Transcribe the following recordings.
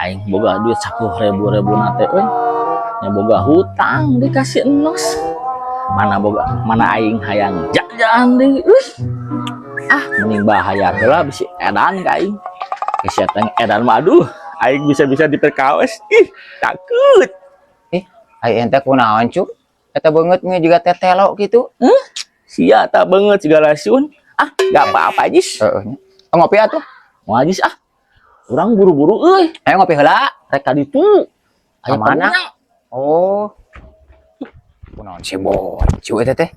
Aing boga duit 10 ribu ribu na teh euy. Nya boga hutang dikasih enos. Mana boga, mana aing hayang jajan deui euy. Ah, mending bahaya heula, bisi edan ka aing. Geus teh edan mah, aduh, aing bisa-bisa diperkaos. Ih, takut. Eh, ai ente kunaon, Cu? Eta beungeut nge juga tetelo gitu. Sia tak banget segala sun. Ah, gak apa-apa, Jis. Heeh nya. Oh, ngopi atuh. Mau, Jis, ah. Urang buru-buru euy. Ayo ngopi heula. Rek ka ditu. Aya Ka mana? perlunya. Oh. Kunaon si Boncu eta teh?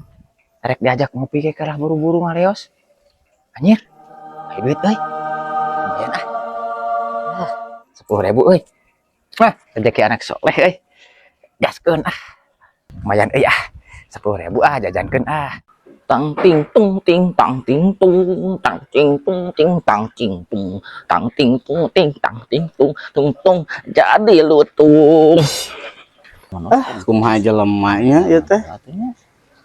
Rek diajak ngopi ke kalah buru-buru ngareos. Anjir. Ayo duit euy. Lumayan ah. Ah, 10.000 euy. Wah, rezeki anak soleh euy. Gaskeun ah. Lumayan euy ah. 10.000 ah, jajankeun ah. Tang ting tung ting tang ting tung tang ting tung ting tang ting tung tang ting tung ting tang ting tung tung tung jadi lutung. Ah, kumaha jelema nya ieu teh?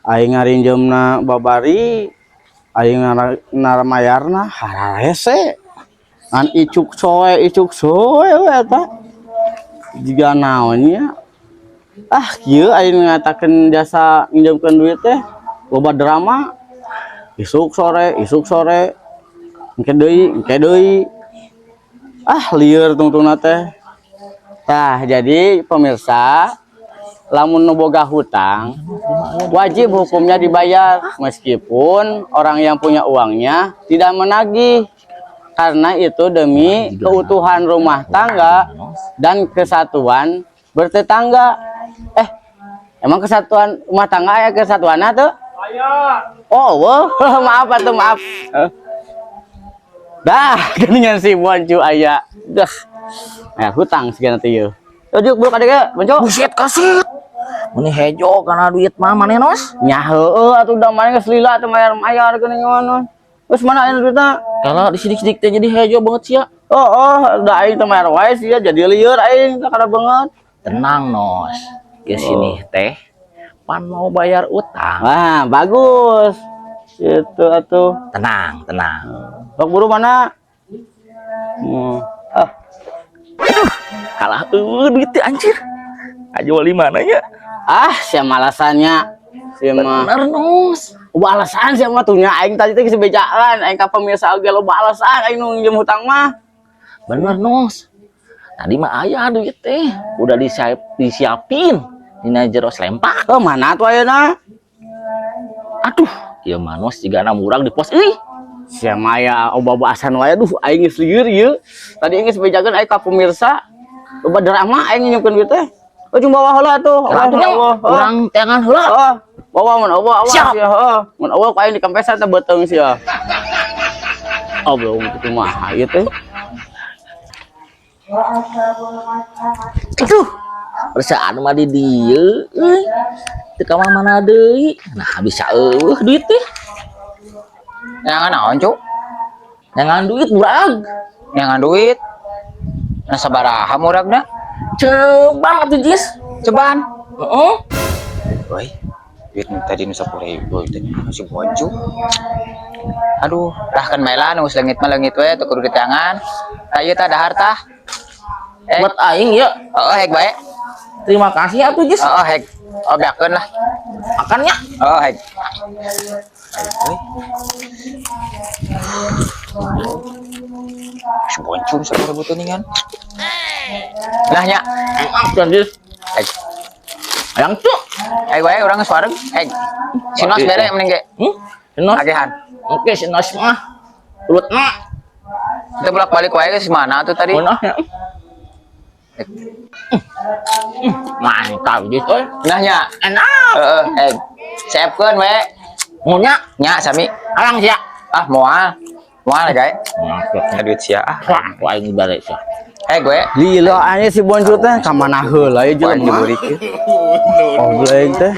Aing ngarinjeumna babari, aing naramayarna hararese. Ngan icuk soe we eta. Jiga naon nya? Ah, kieu aing ngatakeun jasa nginjemkeun duit teh loba drama. Isuk sore, isuk sore. Engke deui, engke deui. Ah, lieur tungtungna teh. Tah, jadi pemirsa, lamun nu boga hutang wajib hukumnya dibayar meskipun orang yang punya uangnya tidak menagih, karena itu demi keutuhan rumah tangga dan kesatuan bertetangga. Eh, emang kesatuan rumah tangga ya, kesatuan tuh? Oh, wah, maaf atuh, maaf. Eh. Dah, geuningan si Boncu aya. Dah. Nah, hutang sekian teh ieu. Yo, juk bro kadek, Boncu. Buset kaset. Meni hejo karena duit mah maneh, Nos. Nya heueuh atuh, da maneh geus lila teu mayar-mayar geuningan. Terus mana aya duitna? Kalau di sidik-sidik teh jadi hejo banget sih ya. Oh, da aing teu mayar wae sih ya, jadi lieur aing teh kada beungeut. Tenang, Nos. Ke sini teh pan mau bayar utang. Wah, bagus. Itu atuh. Tenang, tenang. Bak buru mana? Ah, Kalah eueuh duit teh, anjir. Aja wali mana ya? Ah, sia malasannya. Sia mah. Bener, Nos. Loba alasan sia mah tuh nya, aing tadi teh geus bejaan, aing ka pemirsa oge loba alasan aing nu nginjem hutang mah. Bener, Nos. Tadi mah aya duit teh udah disiapin dina jero selempak. Oh, mana tuh ayeuna? Aduh, ieu mah, Nos, jigana murag di pos euy. Sia mah aya oba-obasan wae, duh, aing geus lieur ieu. Tadi aing geus bejakeun aing ka pemirsa. Loba drama aing nginjemkeun duit teh. Oh, cuma bawa heula tuh. Lah, atuh nya, urang teangan heula. Oh, bawa mun euweuh awas Siap. Ya, heeh. Mun euweuh ku aing dikampesan teh beuteung sia. Oh, belum kumaha ieu teh. Aduh, perasaan mah di dieu euy. Teu ka mana deui. Nah, bisa euweuh duit teh. Neangan naon, Cu? Neangan duit murag. Neangan duit. Nah, sabaraha muragna? Ceban atuh, Jis. Ceban. Heeh. Woi, duit nu tadi nu 10.000 itu si Boncu. Aduh, dah kan melan geus leungit mah leungit we, teu kudu diteangan. Tah, ieu tah dahar tah. Eh, Buat aing ya. Heeh, hek bae. Terima kasih atuh, Jis. Heeh, hek. Oh, beakeun lah. Makannya. Oh, hek. Ayo, euy. Si Boncu 10.000 teh ningan. Nah nya, Enak, Jis. Hek. Ayang tuh. Hek wae, urang geus wareg. Hek. Si Nos bere mending ge. Nos. Agehan. Oke, si Nos mah. Urutna. Kita bolak-balik wae ke mana tuh tadi? Mana ya? Mantap, Jis euy. Nah nya. Enak. Heeh, hek. Siapkeun we. Maunya Nya sami. Alang sia. Ah, moal. Moal gae. Mantap. Duit sia ah. Wah, wah ini balik sia. Eh, gue. Lila aja si Boncu teh ka mana heula ya Wah, jelema. dibeurik. Obleng teh.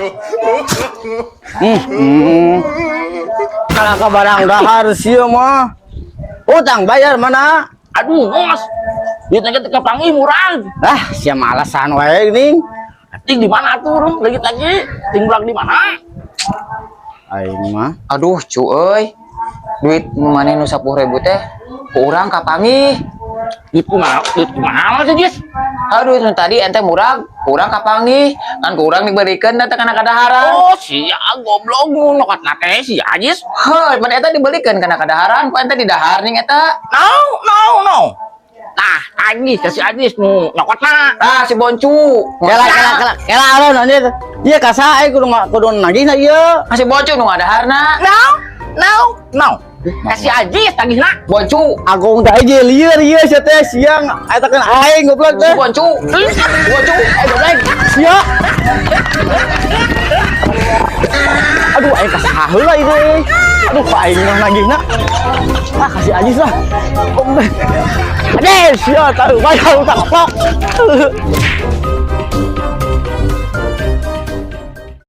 Kalah ka barang dahar sia mah. Utang bayar mana? Aduh, Nos. Duitnya kita kapanggih murag. Ah, sia malasan wae geuning. Ting di mana tuh, Rum? Lagi-lagi ting murag di mana? Aing mah. Aduh, cu euy. Duit nu maneh nu 10.000 teh ku urang kapanggih. Duit kumaha sih, Jis? Aduh, nu tadi ente murag, kurang kapanggih, kan kurang diberikan teh kana kadaharan. Oh, sia goblok nu nyokotna teh sia, Jis. Heuh, pan eta dibelikeun kana kadaharan, ku ente didahar ning eta. No, no, no. Nah, Ajis, kasih Ajis nu nyokotna. Ah, si Boncu. Kela kela kela kela alon anjir. Ieu ka saha euy kudu kudu nagihna ieu. Ah, si Boncu nu ngadaharna. No, no, no. Kasih Ajis tagihna. Boncu. Agung teh aja lieur ieu sia teh siang eta kan aing goblok Si teh. Boncu. Boncu. Eh goblok. Sia. Aduh aing ka saha heula ieu euy. Aduh kok aing mah nagihna. Ah kasih Ajis lah. Goblok. Ade sia tahu bayar utang goblok.